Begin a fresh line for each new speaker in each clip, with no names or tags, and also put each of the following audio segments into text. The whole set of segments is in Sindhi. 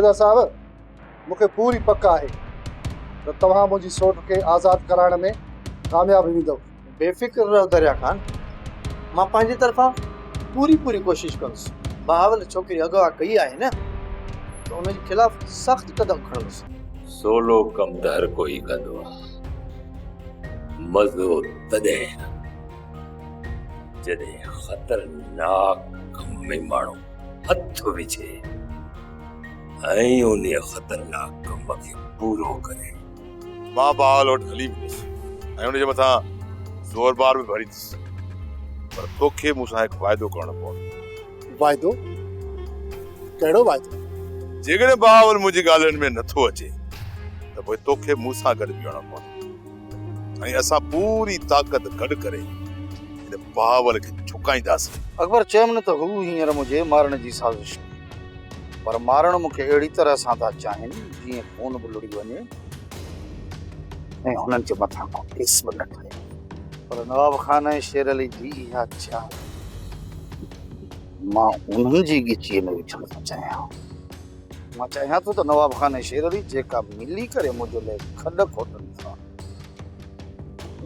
صوبيدار صاحب، مون کي پوري پڪ آهي ته توهان منهنجي سوٽ کي آزاد ڪرائڻ ۾ ڪامياب ويندؤ.
بي فڪر رهو دريا خان، مان پنهنجي طرفان پوري پوري ڪوشش ڪندس. بهاول ڇوڪري اغوا ڪئي آهي نه ته ان جي خلاف سخت قدم کڻندس.
سولو ڪم ته هر ڪوئي ڪندو آ، مزو تڏهن جڏهن خطرناڪ ڪم ۾ ماڻهو هٿ وجهي ۽ انهيء خطرناڪ ڪم کي پورو ڪري.
مان بهاول وٽ هلي ويندس ۽ ان جي مٿان زور بار به ڀريندس، پر توکي مون سان هڪ واعدو ڪرڻو پوندو.
واعدو؟ ڪهڙو واعدو؟
جيڪڏهن بهاول منهنجي ڳالهين ۾ نٿو اچي ته پوء توکي مون سان گڏ بيهڻو پوندو ۽ اسان پوري طاقت گڏ ڪري هن بهاول کي جهڪائينداسين.
اڪبر چيم نه ته هو هينئر منهنجي مارڻ جي سازش ۾. پر مارڻ مون کي اهڙي طرح سان ٿا چاهين جيئن خون به لڙي وڃي ۽ هنن جي مٿان ڪو ڪيس به نه ٺهي. پر نواب خان ۽ شير علي جي اها چال مان انهن جي ڳچيء ۾ وجهڻ ٿو چاهيان. مان چاهيان ٿو ته نواب خان ۽ شير علي جيڪا ملي ڪري منهنجي لاء کڏ کوٽن ٿا،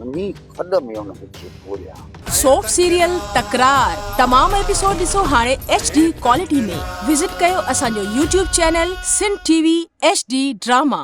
انهي کڏ ۾ انهن کي پوريان.
سوپ سيريل تڪرار تمام ايپيسوڊ ڏسو هاڻي ايڇ ڊي ڪوالٽي ۾ وزٽ ڪيو اسان جو YouTube channel Sindh T V H D drama.